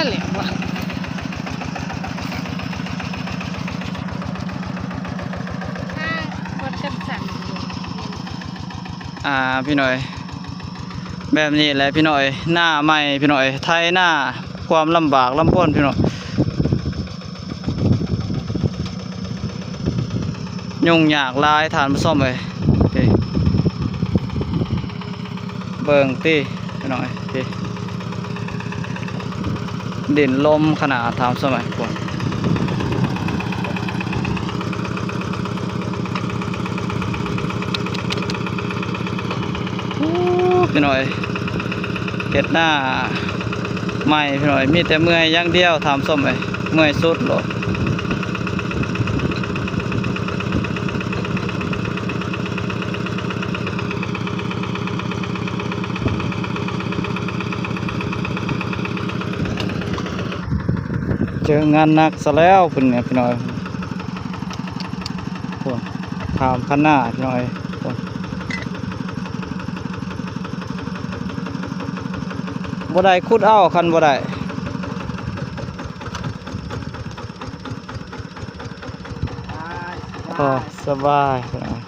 ນັ້ນແຫຼະວ່າ ຖ້າຄົນກັນສັ່ນຢູ່ ອ່າ ພີ່ນ້ອງເອີຍ ແບບນີ້ແຫຼະພີ່ນ້ອງເອີຍ ນາໃໝ່ພີ່ນ້ອງເອີຍ ໄຖນາ ຄວາມລຳບາກລຳບົນພີ່ນ້ອງ ຫຍຸ້ງຍາກຫຼາຍທ່ານຜູ້ຊົມເອີຍ ເບິ່ງຕິພີ່ນ້ອງເອີຍ ດິນລົມຂະໜາດທ່ານຜູ້ຊົມເອີຍ ພຸ້ນ ໂອ້ ພີ່ນ້ອງເອີຍ ເຮັດນາໃໝ່ພີ່ນ້ອງເອີຍ ມີແຕ່ເມື່ອຍຢ່າງດຽວທ່ານຜູ້ຊົມເອີຍ ເມື່ອຍສຸດໂລດ. ເຈີງານໜັກຊະແລ້ວ ເພິ່ນນີ້ພີ່ນ້ອງເອີຍ ໂອ້ ຂ້າມຄັນນາພີ່ນ້ອງເອີຍ ໂອ້ ບໍ່ໄດ້ ຂຸດເອົາ ຄັນບໍ່ໄດ້ ສະບາຍ ອໍ ສະບາຍ ສະບາຍ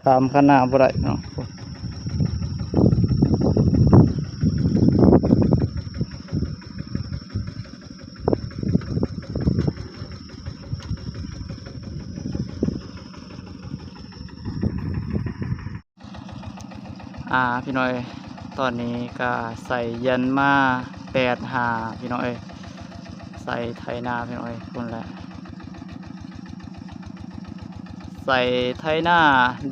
ຂ້າມຄັນນາບໍ່ໄດ້ເນາະ. ອ່າ ພີ່ນ້ອງເອີຍ ຕອນນີ້ກະໃສ່ຢັນມາແປດຫ້າ ພີ່ນ້ອງເອີຍ ໃສ່ໄຖນາ ພີ່ນ້ອງເອີຍ ພຸ້ນແຫຼະ ໃສ່ໄຖນາ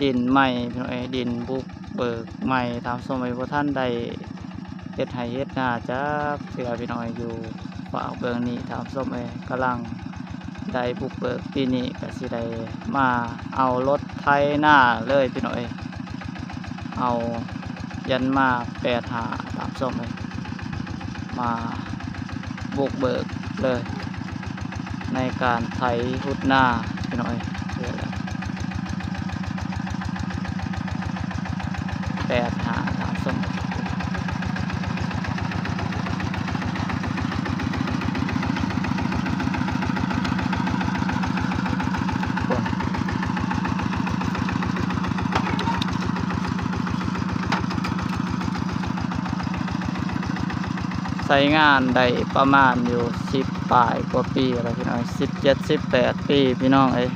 ດິນໃໝ່ ພີ່ນ້ອງເອີຍ ດິນບຸກເບີກໃໝ່ ທ່ານຜູ້ຊົມເອີຍ ບໍ່ທັນໄດ້ເຮັດໄຮ່ເຮັດນາຈັກເທື່ອ ພີ່ນ້ອງເອີຍ ຢູ່ ຝາກເບື້ອງນີ້ ທ່ານຜູ້ຊົມເອີຍ ກຳລັງໄດ້ບຸກເບີກ ປີນີ້ກະຊິໄດ້ມາເອົາລົດໄຖນາເລີຍ ພີ່ນ້ອງເອີຍ ເອົາຢັນມາແປດຫ້າ ທ່ານຜູ້ຊົມເອີຍ ມາບຸກເບີກເລີຍ ໃນການໄຖຮຸດນາ ພີ່ນ້ອງເອີຍ ເທື່ອລະ ແປດຫ້າ ທ່ານຜູ້ຊົມ ໃຊ້ງານໄດ້ປະມານຢູ່ສິບປາຍກວ່າປີແລ້ວ ພີ່ນ້ອງ ສິບເຈັດ ສິບແປດປີ ພີ່ນ້ອງເອີຍ.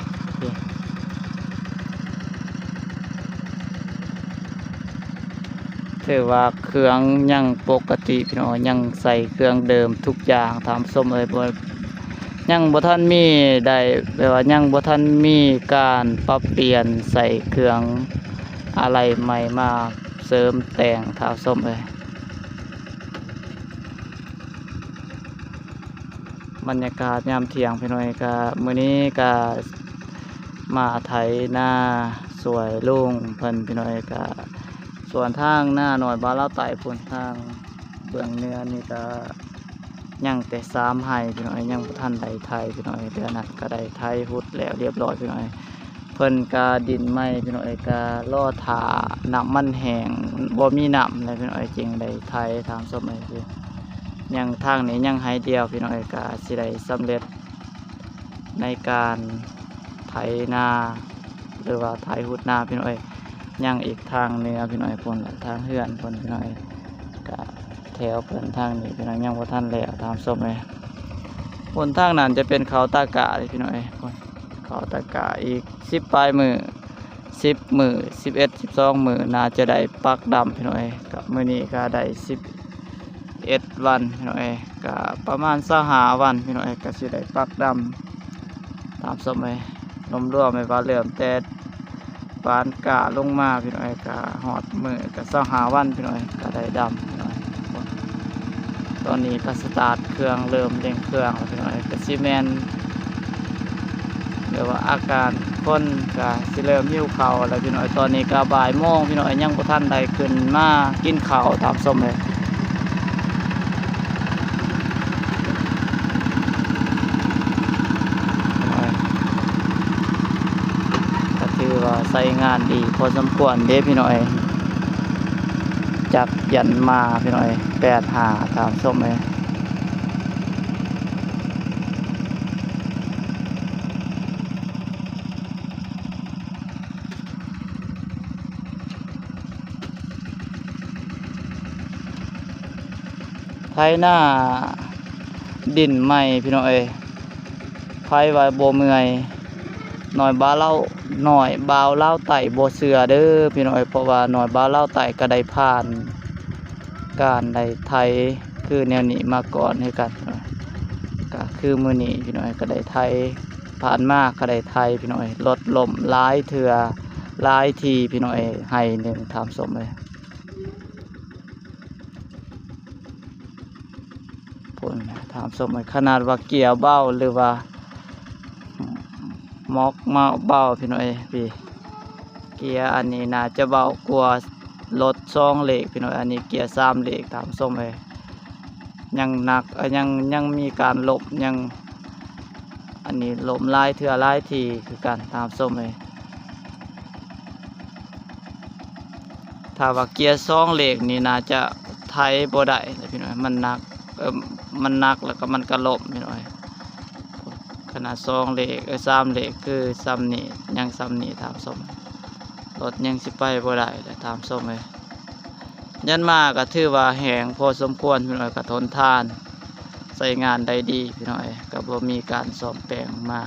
ຖືວ່າເຄື່ອງຍັງປົກກະຕິ ພີ່ນ້ອງ ຍັງໃຊ້ເຄື່ອງເດີມທຸກຢ່າງ ທ່ານຜູ້ຊົມເອີຍ ບໍ່ ຍັງບໍ່ທັນມີໄດ້ ແບບວ່າຍັງບໍ່ທັນມີການປັບປ່ຽນໃສ່ເຄື່ອງອາໄຫຼ່ໃໝ່ມາເສີມແຕ່ງ ທ່ານຜູ້ຊົມເອີຍ. ບັນຍາກາດຍາມທ່ຽງ ພີ່ນ້ອງເອີຍ ກະມື້ນີ້ກະມາໄຖນາຊ່ວຍລຸງເພິ່ນ ພີ່ນ້ອງເອີຍ ກະສ່ວນທາງນານ້ອຍບ້ານລາວໃຕ້ພຸ້ນ ທາງເບື້ອງເໜືອນີ້ກະຍັງແຕ່ສາມໄຮ່ ພີ່ນ້ອງເອີຍ ຍັງບໍ່ທັນໄດ້ໄຖ ພີ່ນ້ອງເອີຍ ແຕ່ນັ້ນກະໄດ້ໄຖຮຸດແລ້ວລຽບຮ້ອຍ ພີ່ນ້ອງເອີຍ. ເພິ່ນກະດິນໃໝ່ ພີ່ນ້ອງເອີຍ ກະລໍຖ້ານ້ຳມັນແຫ້ງ ບໍ່ມີນ້ຳແລ້ວ ພີ່ນ້ອງເອີຍ ຈຶ່ງໄດ້ໄຖ ທ່ານຜູ້ຊົມເອີຍ ຍັງທາງນີ້ຍັງໄຮ່ດຽວ ພີ່ນ້ອງເອີຍ ກະຊິໄດ້ສຳເລັດໃນການໄຖນາ ຫຼືວ່າໄຖຮຸດນາ ພີ່ນ້ອງເອີຍ ຍັງອີກທາງເໜືອ ພີ່ນ້ອງເອີຍ ພຸ້ນລະ ທາງເຮືອນເພິ່ນ ພີ່ນ້ອງເອີຍ ກະແຖວເພິ່ນທາງນີ້ ພີ່ນ້ອງ ຍັງບໍ່ທັນແລ້ວ ທ່ານຜູ້ຊົມເອີຍ ພຸ້ນທາງນັ້ນຈະເປັນເຂົ້າຕາກ້າເດ້ ພີ່ນ້ອງເອີຍ ພຸ້ນ ເຂົ້າຕາກ້າອີກສິບປາຍມື້ ສິບມື້ ສິບເອັດ ສິບສອງມື້ ໜ້າຈະໄດ້ປັກດຳ ພີ່ນ້ອງເອີຍ ກະມື້ນີ້ກະໄດ້ສິບເອັດວັນ ພີ່ນ້ອງເອີຍ ກະປະມານຊາວຫ້າວັນ ພີ່ນ້ອງເອີຍ ກະຊິໄດ້ປັກດຳ ທ່ານຜູ້ຊົມເອີຍ ລວມໆ ແມ່ນວ່າເລີ່ມແຕ່ ຫວ່ານກ້າລົງມາ ພີ່ນ້ອງເອີຍ ກະຮອດມື້ກະຊາວຫ້າວັນ ພີ່ນ້ອງເອີຍ ກະໄດ້ດຳ ພີ່ນ້ອງເອີຍ ຕອນນີ້ກະສະຕາດເຄື່ອງ ເລີ່ມເລັ່ງເຄື່ອງແລ້ວ ພີ່ນ້ອງເອີຍ ກະຊິແມ່ນ ແບບວ່າອາການຄົນກະຊິເລີ່ມຫິວເຂົ້າແລ້ວ ພີ່ນ້ອງເອີຍ ຕອນນີ້ກະບ່າຍໂມງ ພີ່ນ້ອງເອີຍ ຍັງບໍ່ທັນໄດ້ຂຶ້ນມາກິນເຂົ້າ ທ່ານຜູ້ຊົມເອີຍ. ກະຖືວ່າ ໃຊ້ງານດີພໍສົມຄວນເດ້ພີ່ນ້ອງເອີຍ. ຈັກຢັນມາພີ່ນ້ອງເອີຍ ແປດຫ້າ ທ່ານຜູ້ຊົມເອີຍ. ໄຖນາດິນໃໝ່ພີ່ນ້ອງເອີຍ ໃຜວ່າບໍ່ເມື່ອຍ ນ້ອຍບ່າວລາວ ນ້ອຍບ່າວລາວໃຕ້ບໍ່ເຊື່ອເດີພີ່ນ້ອງເອີຍ. ເພາະວ່ານ້ອຍບ່າວລາວໃຕ້ກໍໄດ້ຜ່ານການໄດ້ໄຖຄືແນວນີ້ມາກ່ອນຄືກັນ ກໍຄືມື້ນີ້ພີ່ນ້ອງເອີຍ ກໍໄດ້ໄຖ ຜ່ານມາກໍໄດ້ໄຖພີ່ນ້ອງເອີຍ. ລົດລົ້ມຫຼາຍເທື່ອຫຼາຍທີພີ່ນ້ອງເອີຍ ໄຮ່ໜຶ່ງທ່ານຜູ້ຊົມເອີຍ. ພຸ້ນ ທ່ານຜູ້ຊົມເອີຍ ຂະໜາດວ່າເກຍເບົາ ຫຼືວ່າ ອືມ ມັອກມາເບົາພີ່ນ້ອງເອີຍ ພີ່ ເກຍອັນນີ້ໜ້າຈະເບົາກວ່າລົດສອງເລກພີ່ນ້ອງເອີຍ. ອັນນີ້ເກຍສາມເລກທ່ານຜູ້ຊົມເອີຍ ຍັງໜັກ ເອີ ຍັງ ຍັງມີການລົ້ມ ຍັງ ອັນນີ້ລົ້ມຫຼາຍເທື່ອຫຼາຍທີຄືກັນທ່ານຜູ້ຊົມເອີຍ. ຖ້າວ່າເກຍສອງເລກນີ້ໜ້າຈະໄຖບໍ່ໄດ້ແຫຼະພີ່ນ້ອງ ມັນໜັກ ເອີ ມັນໜັກແລ້ວກໍມັນກໍລົ້ມພີ່ນ້ອງ. ຂະໜາດສອງເລກ ເອີ ສາມເລກຄືສ່ຳນີ້ ຍັງສ່ຳນີ້ທ່ານຜູ້ຊົມ ລົດຍັງຊິໄປບໍ່ໄດ້ແຫຼະທ່ານຜູ້ຊົມເອີຍ. ຍັນມາກໍຖືວ່າແຫ້ງພໍສົມຄວນພີ່ນ້ອງ ກໍທົນທານ ໃຊ້ງານໄດ້ດີພີ່ນ້ອງ ກໍບໍ່ມີການສ້ອມແປງມາ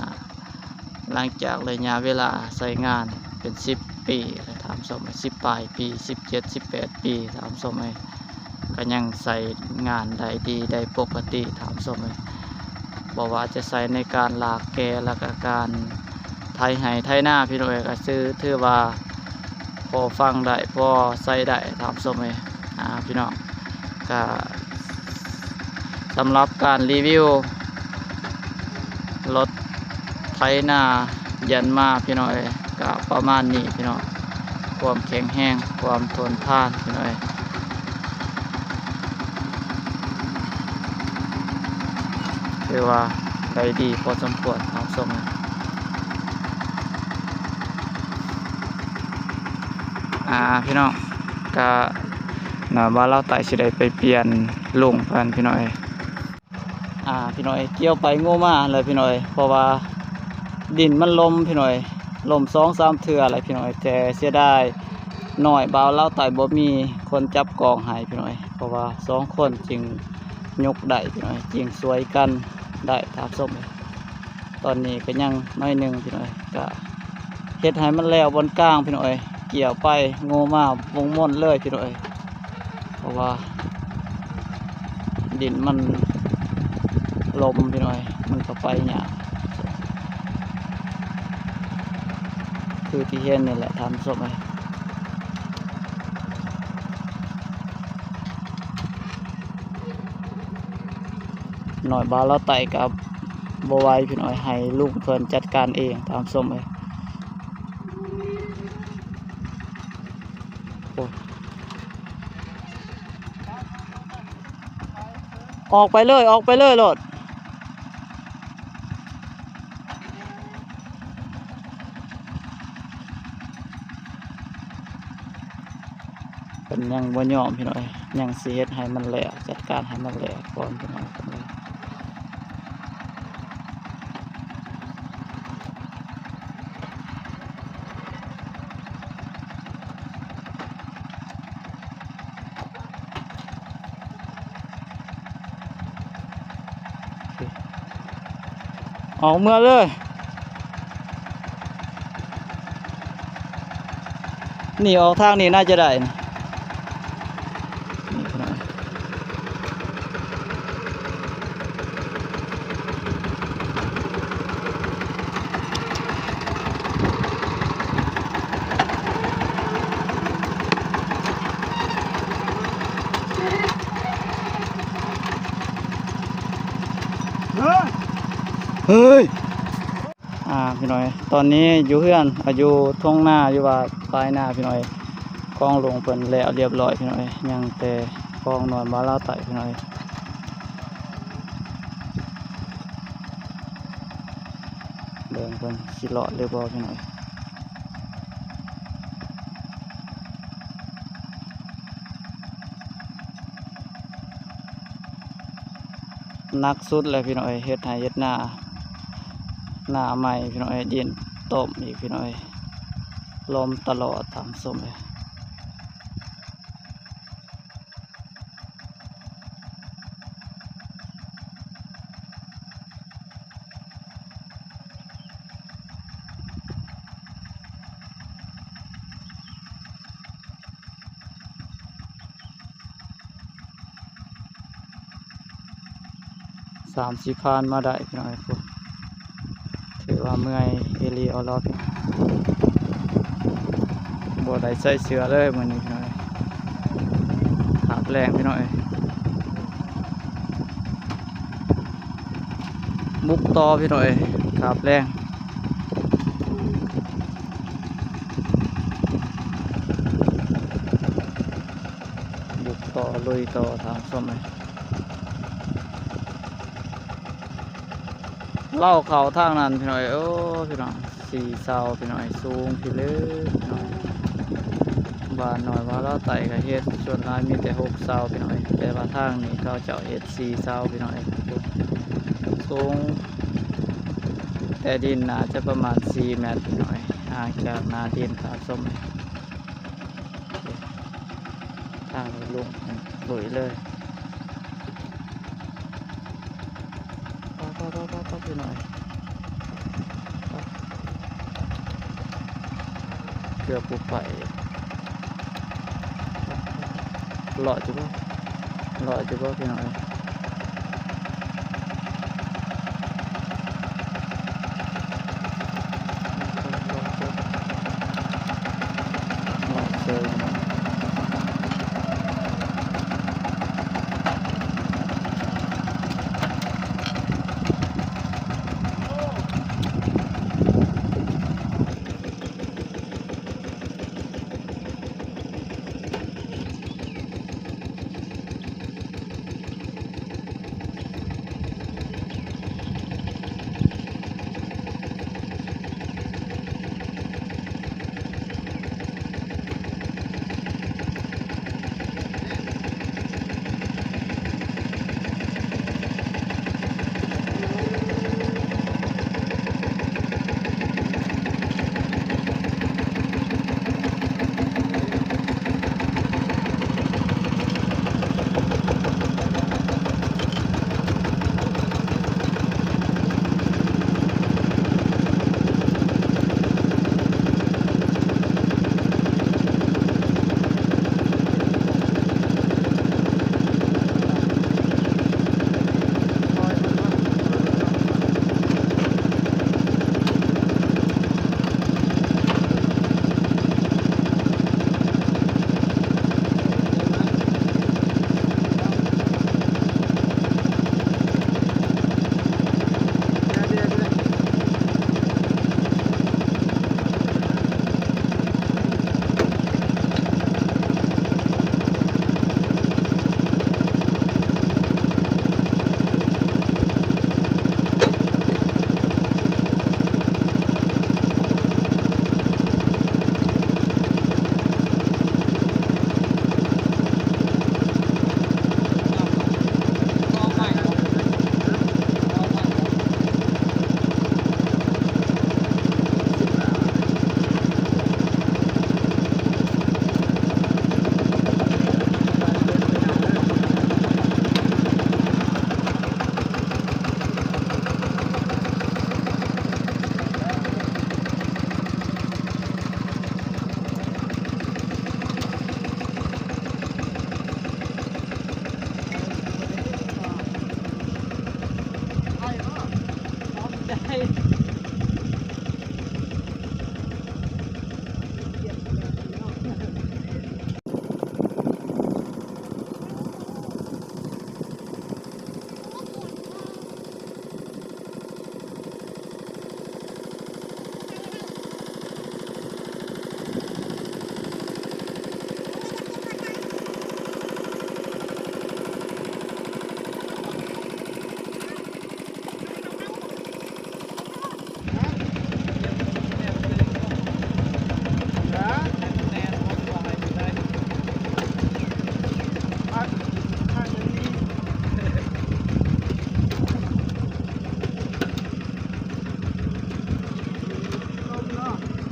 ຫຼັງຈາກໄລຍະເວລາໃຊ້ງານເປັນສິບປີແລ້ວທ່ານຜູ້ຊົມ ສິບປາຍປີ ສິບເຈັດ ສິບແປດປີທ່ານຜູ້ຊົມເອີຍ ກໍຍັງໃຊ້ງານໄດ້ດີໄດ້ປົກກະຕິທ່ານຜູ້ຊົມເອີຍ. ບໍ່ວ່າຈະໃຊ້ໃນການລາກແກ່ ແລ້ວກໍການໄຖໄຮ່ໄຖນາພີ່ນ້ອງເອີຍ ກໍຖື ຖືວ່າພໍຟັງໄດ້ ພໍໃຊ້ໄດ້ທ່ານຜູ້ຊົມເອີຍ. ອ່າ ພີ່ນ້ອງ ກະສຳລັບການຣີວິວລົດໄຖນາຢັນມາພີ່ນ້ອງເອີຍ ກະປະມານນີ້ພີ່ນ້ອງ ຄວາມແຂງແຮງ ຄວາມທົນທານພີ່ນ້ອງເອີຍ ຖືວ່າໄດ້ດີພໍສົມຄວນທ່ານຜູ້ຊົມ. ອ່າ ພີ່ນ້ອງ ກະ ນະ ວ່າລາວໃຕ້ຊິໄດ້ໄປປ່ຽນລຸງເພິ່ນພີ່ນ້ອງເອີຍ. ອ່າ ພີ່ນ້ອງເອີຍ ກ່ຽວໄປງູມາແລ້ວພີ່ນ້ອງເອີຍ ເພາະວ່າດິນມັນລົ້ມພີ່ນ້ອງເອີຍ ລົ້ມສອງສາມເທື່ອແລ້ວພີ່ນ້ອງເອີຍ ແຕ່ເສຍດາຍນ້ອຍບ່າວລາວໃຕ້ບໍ່ມີຄົນຈັບກອງໃຫ້ພີ່ນ້ອງເອີຍ ເພາະວ່າສອງຄົນຈຶ່ງຍົກໄດ້ພີ່ນ້ອງເອີຍ ຈຶ່ງຊ່ວຍກັນໄດ້ທ່ານຜູ້ຊົມເອີຍ. ຕອນນີ້ກໍຍັງໜ້ອຍໜຶ່ງພີ່ນ້ອງເອີຍ ກະເຮັດໃຫ້ມັນແລ້ວບ່ອນກາງພີ່ນ້ອງເອີຍ ກ່ຽວໄປງູມາວົງມົນເລີຍພີ່ນ້ອງເອີຍ ເພາະວ່າດິນມັນລົ້ມພີ່ນ້ອງເອີຍ ມັນກໍໄປຍາກ ຄືທີ່ເຫັນນີ້ແຫຼະທ່ານຜູ້ຊົມເອີຍ. ນ້ອຍບ່າວລາວໃຕ້ກໍບໍ່ໄຫວພີ່ນ້ອງເອີຍ ໃຫ້ລຸງເພິ່ນຈັດການເອງທ່ານຜູ້ຊົມເອີຍ. ໂອ້ຍ ອອກໄປເລີຍ ອອກໄປເລີຍໂລດ. ເພິ່ນຍັງບໍ່ຍອມພີ່ນ້ອງເອີຍ ຍັງຊິເຮັດໃຫ້ມັນແລ້ວ ຈັດການໃຫ້ມັນແລ້ວກ່ອນພີ່ນ້ອງເອີຍ. ອອກເມືອເລີຍ ນີ້ອອກທາງນີ້ໜ້າຈະໄດ້. ເຮີ້ຍ ອ່າ ພີ່ນ້ອງເອີຍ ຕອນນີ້ຢູ່ເຮືອນ ອ່າ ຢູ່ທົ່ງນາ ຢູ່ວ່າປາຍນາ ພີ່ນ້ອງເອີຍ ຂອງລຸງເພິ່ນແລ້ວລຽບຮ້ອຍ ພີ່ນ້ອງເອີຍ ຍັງແຕ່ຂອງນ້ອຍບ່າວລາວໃຕ້ ພີ່ນ້ອງເອີຍ. ເບິ່ງເພິ່ນຊິລອດຫຼືບໍ່ ພີ່ນ້ອງເອີຍ. ໜັກສຸດແລ້ວພີ່ນ້ອງເອີຍ ເຮັດໄຮ່ເຮັດນາ ນາໃໝ່ພີ່ນ້ອງເອີຍ ດິນຕົມອີກພີ່ນ້ອງເອີຍ ລົມຕະຫຼອດທ່ານຜູ້ຊົມເອີຍ. ສາມສີ່ຄານມາໄດ້ພີ່ນ້ອງເອີຍ ຖືວ່າເມື່ອຍອີ່ຫຼີເອົາລອດ ບໍ່ໄດ້ໃສ່ເສື້ອເລີຍມື້ນີ້ພີ່ນ້ອງເອີຍ ຄາບແລ້ງພີ່ນ້ອງເອີຍ ບຸກຕໍ່ພີ່ນ້ອງເອີຍ ຄາບແລ້ງ ບຸກຕໍ່ ລຸຍຕໍ່ທ່ານຜູ້ຊົມເອີຍ. ເລົາເຂົ້າທາງນັ້ນພີ່ນ້ອງເອີຍ ໂອ້ ພີ່ນ້ອງ ສີ່ເສົາພີ່ນ້ອງເອີຍ ສູງພິລຶກພີ່ນ້ອງເອີຍ ບ້ານນ້ອຍວ່າລາວໃຕ້ກໍເຮັດ ສ່ວນຫຼາຍມີແຕ່ຫົກເສົາພີ່ນ້ອງເອີຍ ແຕ່ວ່າທາງນີ້ເຂົາເຈົ້າເຮັດສີ່ເສົາພີ່ນ້ອງເອີຍ ສູງແຕ່ດິນໜ້າຈະປະມານສີ່ແມັດພີ່ນ້ອງເອີຍ ຫ່າງຈາກໜ້າດິນທ່ານຜູ້ຊົມເອີຍ. ທາງນີ້ລົງລຸຍເລີຍ ໄປໆໆໆ ພີ່ນ້ອງ ເກືອບບໍ່ໄປ ເລາະຢູ່ບໍ່ ເລາະຢູ່ບໍ່ພີ່ນ້ອງເອີຍ ເລາະເຊີຍເນາະ.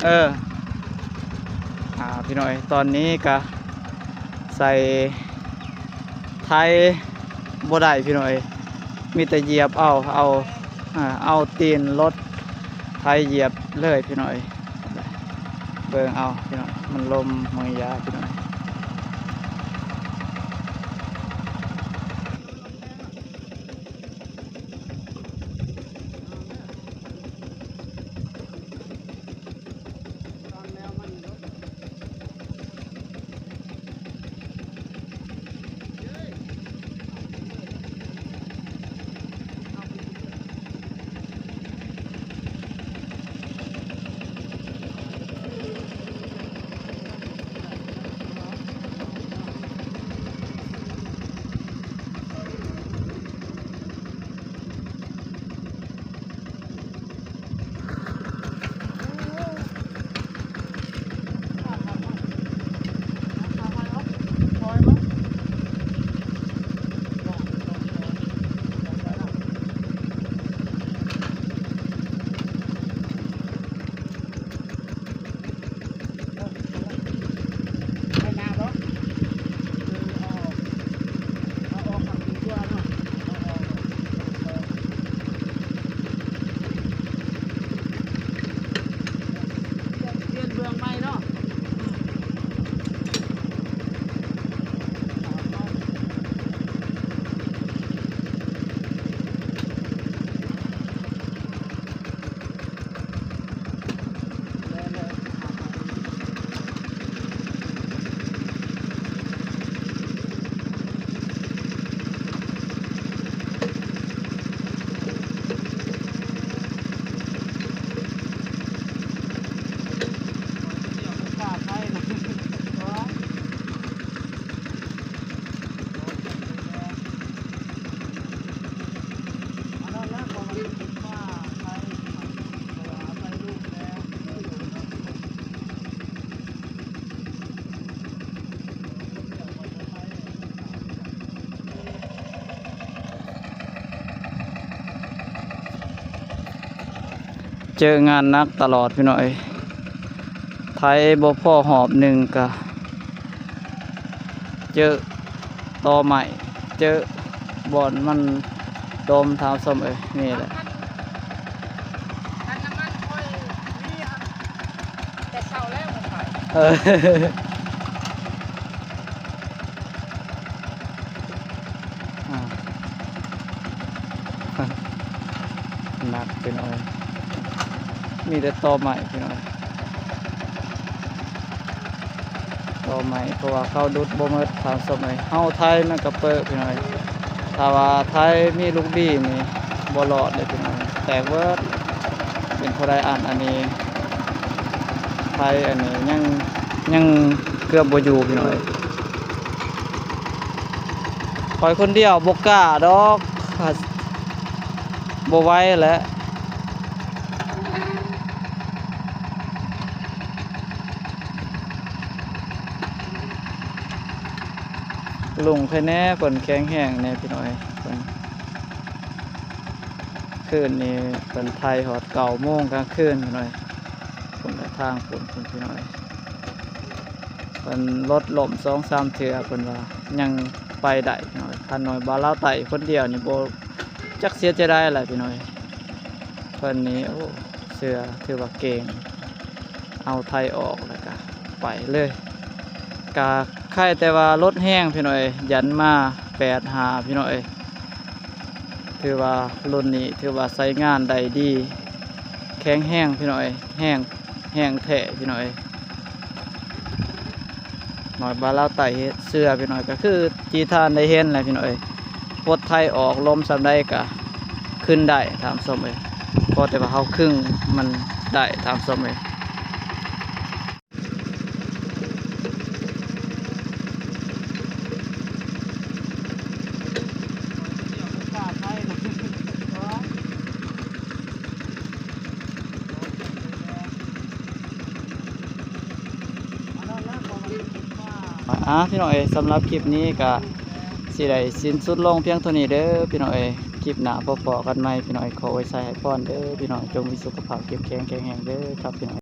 ເອີ ອ່າ ພີ່ນ້ອງເອີຍ ຕອນນີ້ກະໃສ່ໄທບໍ່ໄດ້ພີ່ນ້ອງເອີຍ ມີແຕ່ຢຽບເອົາ ເອົາ ອ່າ ເອົາຕີນລົດໄຖຢຽບເລີຍພີ່ນ້ອງເອີຍ. ເບິ່ງເອົາພີ່ນ້ອງ ມັນລົມມັນຢາພີ່ນ້ອງ. ເຈີງານໜັກຕະຫຼອດພີ່ນ້ອງເອີຍ ໄຖບໍ່ພໍຮອບໜຶ່ງກະ ເຈີຕໍໄມ້ ເຈີບ່ອນມັນດົມ ທ່ານຜູ້ຊົມເອີຍ ນີ້ແຫຼະ. ຄັນ ຄັນນ້ຳມັນຂ້ອຍມີອັນແຕ່ເຊົ້າແລ້ວມັນໄປ ເອີ ອ່າ ໜັກພີ່ນ້ອງເອີຍ ມີແຕ່ຕໍໄມ້ພີ່ນ້ອງເອີຍ ຕໍໄມ້ ເພາະວ່າເຂົາດຸດບໍ່ໝົດ ທ່ານຜູ້ຊົມເອີຍ ເຮົາໄຖມັນກະເປິະພີ່ນ້ອງເອີຍ ຖ້າວ່າໄຖມີລູກບີນີ້ບໍ່ລອດເລີຍພີ່ນ້ອງເອີຍ ແຕກເບິດ ເປັນເທົ່າໃດອັນ ອັນນີ້ໄຖອັນນີ້ຍັງ ຍັງເກືອບບໍ່ຢູ່ພີ່ນ້ອງເອີຍ. ຂ້ອຍຄົນດຽວບໍ່ກ້າດອກ ບໍ່ໄຫວແຫຼະ ລຸງໄຄແນ່ ເພິ່ນແຂງແຮງແນ່ພີ່ນ້ອງເອີຍ ເພິ່ນ ຄືນນີ້ເພິ່ນໄຖຮອດເກົ້າໂມງກາງຄືນພີ່ນ້ອງເອີຍ ພຸ້ນລະທາງພຸ້ນ ພຸ້ນພີ່ນ້ອງເອີຍ. ເພິ່ນລົດລົ້ມສອງສາມເທື່ອ ເພິ່ນວ່າຍັງໄປໄດ້ພີ່ນ້ອງເອີຍ ຂ້ານ້ອຍບ່າວລາວໃຕ້ຄົນດຽວນີ້ບໍ່ຈັກເສຍຈະໄດ້ລະພີ່ນ້ອງເອີຍ ເພິ່ນນີ້ ໂອ້ ເສື້ອຖືວ່າເກັ່ງ ເອົາໄຖອອກແລ້ວກະໄປເລີຍ ກະໄຄແຕ່ວ່າລົດແຮງພີ່ນ້ອງເອີຍ ຢັນມາແປດຫ້າພີ່ນ້ອງເອີຍ ຖືວ່າລຸ້ນນີ້ຖືວ່າໃຊ້ງານໄດ້ດີ ແຂງແຮງພີ່ນ້ອງເອີຍ ແຮງ ແຮງແທ້ພີ່ນ້ອງເອີຍ ນ້ອຍບ່າວລາວໃຕ້ເຮັດເສື້ອພີ່ນ້ອງ ກະຄືທີ່ທ່ານໄດ້ເຫັນແຫຼະພີ່ນ້ອງເອີຍ ປົດໄຖອອກ ລົມສ່ຳໃດກະຂຶ້ນໄດ້ທ່ານຜູ້ຊົມເອີຍ ຂໍແຕ່ວ່າເຮົາຄຶງມັນໄດ້ທ່ານຜູ້ຊົມເອີຍ. ອ່າ ພີ່ນ້ອງເອີຍ ສຳລັບຄລິບນີ້ກະຊິໄດ້ສິ້ນສຸດລົງພຽງເທົ່ານີ້ເດີພີ່ນ້ອງເອີຍ ຄລິບໜ້າພໍ້ກັນໃໝ່ພີ່ນ້ອງເອີຍ ຂໍອວຍໄຊໃຫ້ພອນເດີພີ່ນ້ອງ ຈົ່ງມີສຸຂະພາບເຂັ້ມແຂງແຂງແຮງເດີຄັບພີ່ນ້ອງ.